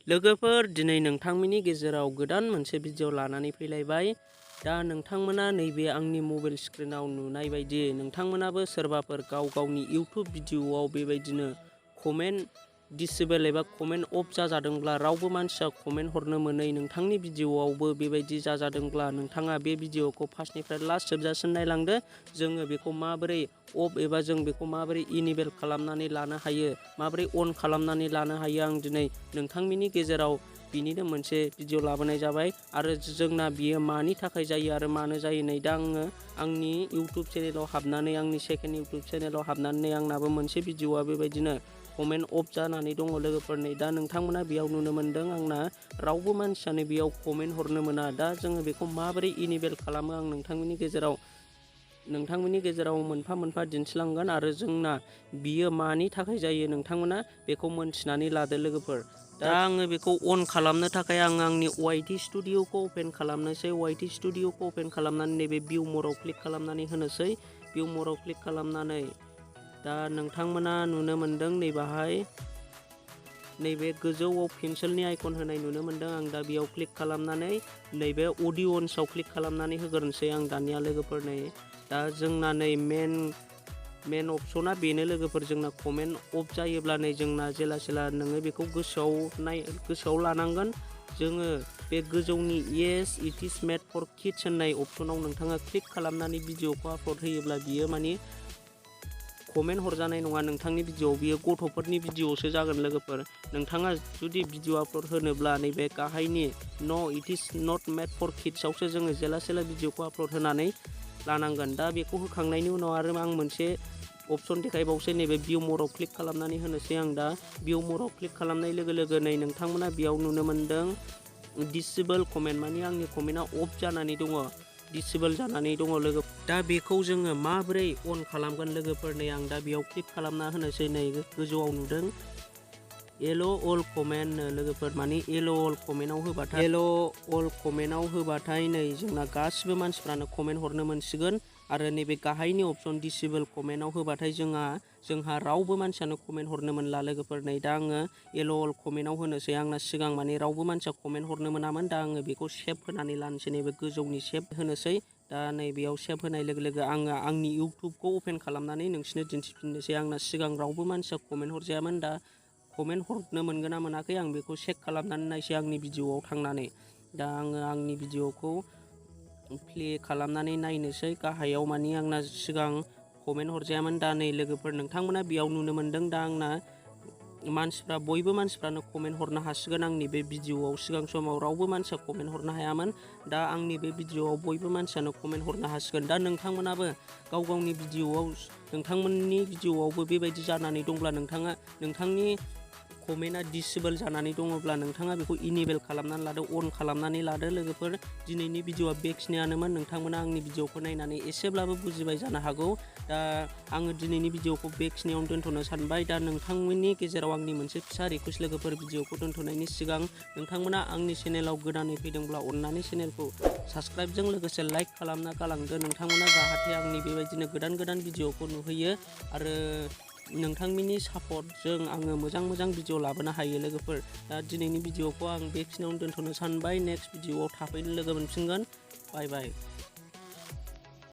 लोगोफोर दिनै नोंथांमोननि गेजेराव गोदान मोनसे भिडिअ लानानै फैलायबाय। दा नोंथांमोना नैबे आंनि मबाइल स्क्रिनाव नुनाय बायदि नोंथांमोनाबो सोरबाफोर गावनि इउटुब भिडिअआव बेबायदिनो कमेन्ट दिसेबल एबा कमेन्ट अफ जाजादोंब्ला रावबो मानसिया कमेन्ट हरनो मोनै नोंथांनि भिडिअआवबो बेबायदि जाजादोंब्ला नोंथाङा बे भिडिअखौ फार्स्टनिफ्राय लास्ट जोबजासिम नायलांदो। जोङो बेखौ माबोरै अफ एबा जों बेखौ माबोरै इनेबल खालामनानै लानो हायो, माबोरै अन खालामनानै लानो हायो, आं दिनै नोंथांमोननि गेजेराव बिनिनो मोनसे भिडिअ लाबोनाय जाबाय। आरो जोंना बियो मानि थाखाय जायो आरो मानो जायो, नै दा आङो आंनि इउटुब चेनेलाव हाबनानै आंनि सेकेन्ड इउटुब चेनेलाव हाबनानै आंनाबो मोनसे भिडिअआ बेबायदिनो कमेन्ट अफ जानानै दङ लोगोफोर। नै दा नोंथांमोना बेयाव नुनो मोनदों आंना रावबो मानसियानो बेयाव कमेन्ट हरनो मोना। दा जोङो बेखौ माबोरै इनेबल खालामो आं नोंथांमोननि गेजेराव मोनफा मोनफा दिन्थिलांगोन आरो जोंना बियो मानि थाखाय जायो नोंथांमोना बेखौ मोनथिनानै लादो लोगोफोर। दा आङो बेखौ अन खालामनो थाखाय आं आंनि वाइटि स्टुडिअखौ अपेन खालामनोसै। वाइटि स्टुडिअखौ अपेन खालामनानै नैबे भिउ मराव क्लिक खालामनानै होनोसै। भिउ मराव क्लिक खालामनानै दा नोंथांमोना नुनो मोनदों नैबाहाय नैबे गोजौआव पेन्सिलनि आइकन होनाय नुनो मोनदों। आं दा बेयाव क्लिक खालामनानै नैबे अडियन्सआव क्लिक खालामनानै होग्रोनोसै आं दानिया लोगोफोर। नै दा जोंना नै मेन अपसना बेनो लोगोफोर, जोंना कमेन्ट अफ जायोब्ला नै जोंना जेला नोङो बेखौ गोसोआव लानांगोन। जोङो बे गोजौनि yes it is made for kids होननाय अपसनाव नोंथाङा क्लिक खालामनानै भिडिअखौ आपल'ड होयोब्ला बियो मानि कमेन्ट हरजानाय नङा नोंथांनि भिडिअआव, बियो गथ'फोरनि भिडिअसो जागोन लोगोफोर। नोंथाङा जुदि भिडिअ आपल'ड होनोब्ला नैबे गाहायनि न' it is not made for किड्सआवसो जोङो जेला भिडिअखौ आपल'ड होनानै लानांगोन। दा बेखौ होखांनायनि उनाव आरो आं मोनसे अपसन देखायबावसै, नैबे भिउ मराव क्लिक खालामनानै होनोसै। आं दा भिउ मराव क्लिक खालामनाय लोगो नै नोंथांमोना बेयाव नुनो मोनदों दिसेबल कमेन्ट, मानि आंनि कमेन्टआ अफ जानानै दङ, दिसेबल जानानै दङ लोगो। दा बेखौ जोङो माबोरै अन खालामगोन लोगोफोर, नै आं दा बेयाव क्लिक खालामना होनोसै। नै गोजौआव नुदों एल' अल कमेन्ट लोगोफोर, मानि एल' अल कमेन्टआव होबाथाय नै जोंना गासिबो मानसिफ्रानो कमेन्ट हरनो मोनसिगोन। आरो नैबे गाहायनि अपसन दिसेबल कमेन्टआव होबाथाय जोंहा रावबो मानसियानो कमेन्ट हरनो मोनला लोगोफोर। नै दा आङो एल' अल कमेन्टआव होनोसै। आंना सिगां माने रावबो मानसिया कमेन्ट हरनो मोनामोन। दा आङो बेखौ सेभ होनानै लानोसै, नैबे गोजौनि सेभ होनोसै। दा नै बेयाव सेभ होनाय लोगो आङो आंनि इउटुबखौ अपेन खालामनानै नोंसिनो दिन्थिफिननोसै। आंना सिगां रावबो मानसिया कमेन्ट हरजायामोन, दा कमेन्ट हरनो मोनगोन ना मोनाखै आं बेखौ चेक खालामनानै नायसै आंनि भिडिअआव थांनानै। दा आङो आंनि भिडिअखौ प्ले खालामनानै नायनोसै। गाहायाव मानि आंना सिगां कमेन्ट हरजायामोन। दा नै लोगोफोर नोंथांमोना बेयाव नुनो मोनदों, दा आंना बयबो मानसिफ्रानो कमेन्ट हरनो हासिगोन। आंनि बे भिडिअआव सिगां समाव रावबो मानसिया कमेन्ट हरनो हायामोन, दा आंनि बे भिडिअआव बयबो मानसियानो कमेन्ट हरनो हासिगोन। दा नोंथांमोनाबो गावनि भिडिअआव नोंथांमोननि भिडिअआवबो बेबायदि जानानै दंब्ला नोंथांनि कमेन्टआ दिसेबल जानानै दङब्ला नोंथाङा बेखौ इनेबल खालामनानै लादो, अन खालामनानै लादो लोगोफोर। दिनैनि भिडिअआ बेखिनियानोमोन। नोंथांमोना आंनि भिडिअखौ नायनानै एसेब्लाबो बुजिबाय जानो हागौ। दा आङो दिनैनि भिडिअखौ बेखिनियावनो दोनथ'नो सानबाय। दा नोंथांमोननि गेजेराव आंनि मोनसे फिसा रिकुवेस्ट लोगोफोर, भिडिअखौ दोनथ'नायनि सिगां नोंथांमोना आंनि चेनेलाव गोदानै फैदोंब्ला अननानै चेनेलखौ साबस्क्राइबजों लोगोसे लाइक खालामना गालांदो नोंथांमोना, जाहाथे आंनि बेबायदिनो गोदान भिडिअखौ नुहैयो आरो नोंथांमोननि सापर्टजों आङो मोजां भिडिअ लाबोनो हायो लोगोफोर। दा दिनैनि भिडिअखौ आं बेखिनियावनो दोनथ'नो सानबाय। नेक्स्ट भिडिअआव थाबैनो लोगो मोनफिनगोन। बाय बाय।